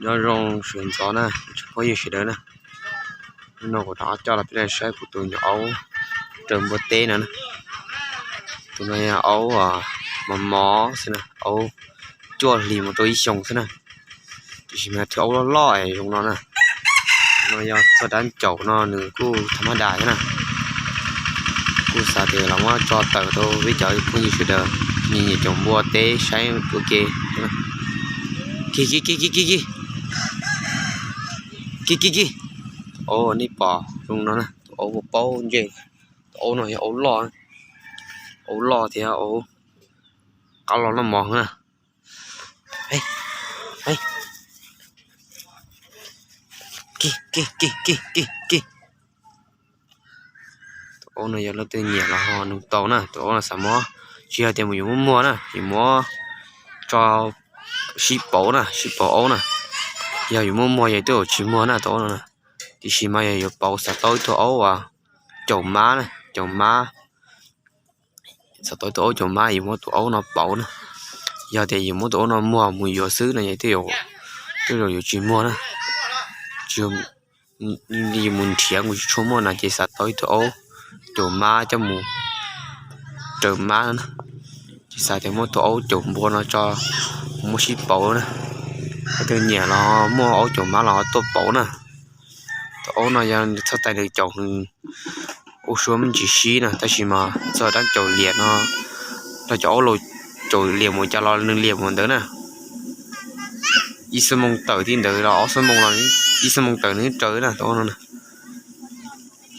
Nyob zoo sawv ntxov na, tsoom phooj ywg sawv daws na. Hnub no kuv rov qab coj los peb saib kuv tus nyuam aub raws npua teb no na. Tus no yog aub mos mos xwb na, aub cuaj hlis mus rau ib xyoos xwb na. Tiam sis mas yog aub loj loj zoo no na. Tus no yog txoj dab caum no nws kuj tham maj das thiab na. Kuj xav tias los muab tso tawm rau peb cov phooj ywg sawv daws nyiam nyiam caum npua teb saib ua ke. Kis kis kis kis kis kis kis kis kis. Tus aub nej pom zoo no na, tus aub paub ntsej. Tus aub no yog aub loj, aub loj thiab aub qab los noj mov na. Kis kis kis kis kis kis. Tus aub no yog leej twg nyiam los ho nug tau na, tus aub no xav muab, tsis yog tias mus yuav muab muag na, yuav muab tso sib pauv na, sib pauv aub na. Yog yuav muab muag yog twb yuav tsis muag na tus aub no na. Tiam sis mas yog yuav pauv xav tau ib tug aub uas caum mab na, caum mab. Xav tau ib tug aub caum mab yuav muab tus aub no pauv na. Yog tias yuav muab tus aub no muag mus yuav xwb no ces twb yuav tsis muag na. Tsis yog mus nrhiav kuj tsis tshua muaj no ces xav tau ib tug aub caum mab coj mus raws mab na. Ces xav tias muab tus aub caum npua no tso mus muab sib pauv na. Leej twg nyiam los muaj aub caum mab los ho tuaj pauv na. Tus aub no yog txoj tais nws caum nws ua suab me ntsis sib na, tab sis mas txoj dab caum liam no, los cov aub laus caum liam mus cas los nws liam mus ntawd na. Ib xuab moos tawm tib ntawd los ob xuab moos los ib xuab moos tawm nws raws na tus aub no na.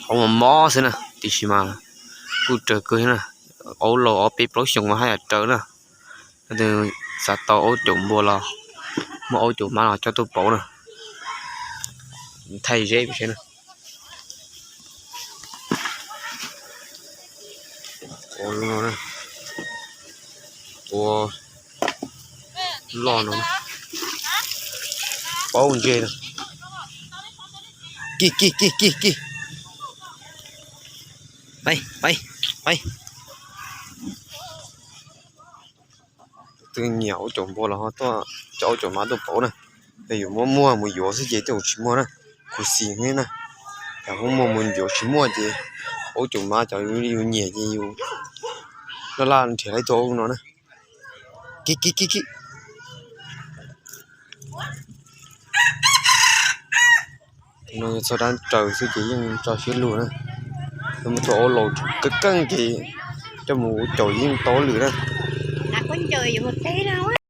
Aub mos mos xwb na, tiam sis mas kuj raws kawg na. Aub laus ob peb plaub xyoos mas haj yam raws na. Leej twg xav tau aub caum npua los muab aub caum mab los coj tuaj pauv na. Thaij zeb peb saib na. Ua no, ua loj no, paub ntsej no. Kis kis kis kis kis. Pais pais pais. Twg nyiam aub caum npua los ho tuaj coj aub caum mab tuaj pauv na. Yog yus muab muag mus yuav xwb ces twb tsis muag na, khuv xim thiab na. Yog muab muag mus yuav tsis muaj ces aub caum mab cov yus nyiam ces yus laj laj nrhiav tau ib tug aub no na. Kis kis kis kis. No yog txoj dab raws xwb ces yeej tso siab lug na. Yog muaj tus aub laus keej keej ces coj mus ua caum yeej tau lwm na.